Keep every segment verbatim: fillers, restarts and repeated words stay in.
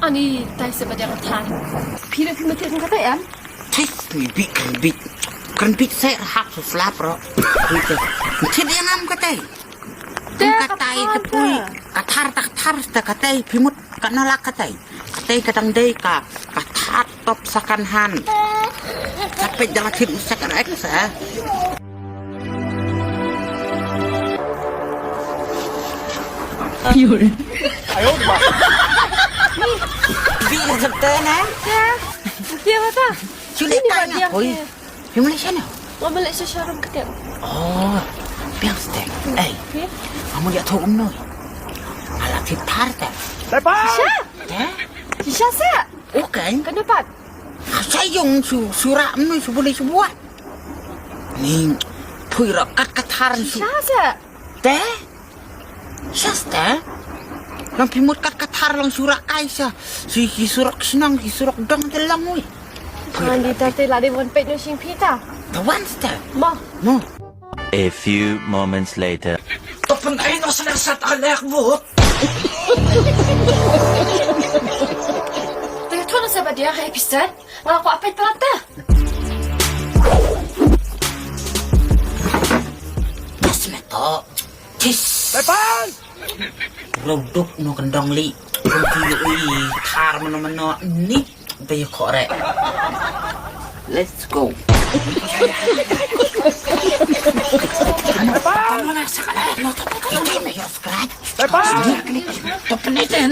Ani tai se ba dia ka thar. Phi da phi mutip katei em? This mi bit kan bit. Kan bit se hap su slap ro. Bit. Thit yang am katei. Te ka thar te pui. Ka thar ta ka thar ta katei phi mut ka nolak katei. Katei ka dang dei ka ka thar top second hand. Ka peit dang thit second X eh. Bi na jam te na. Ya. Dia mata. Sulit tanya. Oi. Yang Malaysia na. Wa Malaysia sharum ketek. Oh. Biang stek. Eh. Kamu dia tahu umno. Ala fitar ta. Lepas. Sha. Eh? Sha sa. Okay. Kenapa? Sayong su sura umno su boleh su buat. Ni pui rakat katar su. Sha sa. Te? Shasta? Lang phi mut kat katar lang shurak kai sha. Shi ki surok shnong ki surok dong te lang wi. Wan di ta te la de wan pet no shing phi ta. Ta wan sta. Mo. Mo. A few moments later. To pynthei no sna sat alek bot. Te to no sa ba dia hai pisan. Nga ko apet palat ta. Pas me to. Tis. Tepan. Roduk no kendong li. Kunti ui thar mano mano ni. Be kore. Let's go. Tepan. Tepan. Tepan.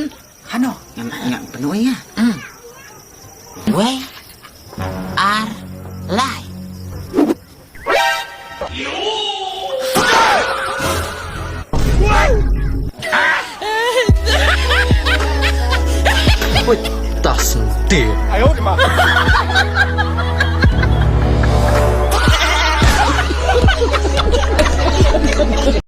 Hano? Ngam ngam penuh ya. Hmm. Wei. Ar. Lai. Wait, das. Ayo, di mana?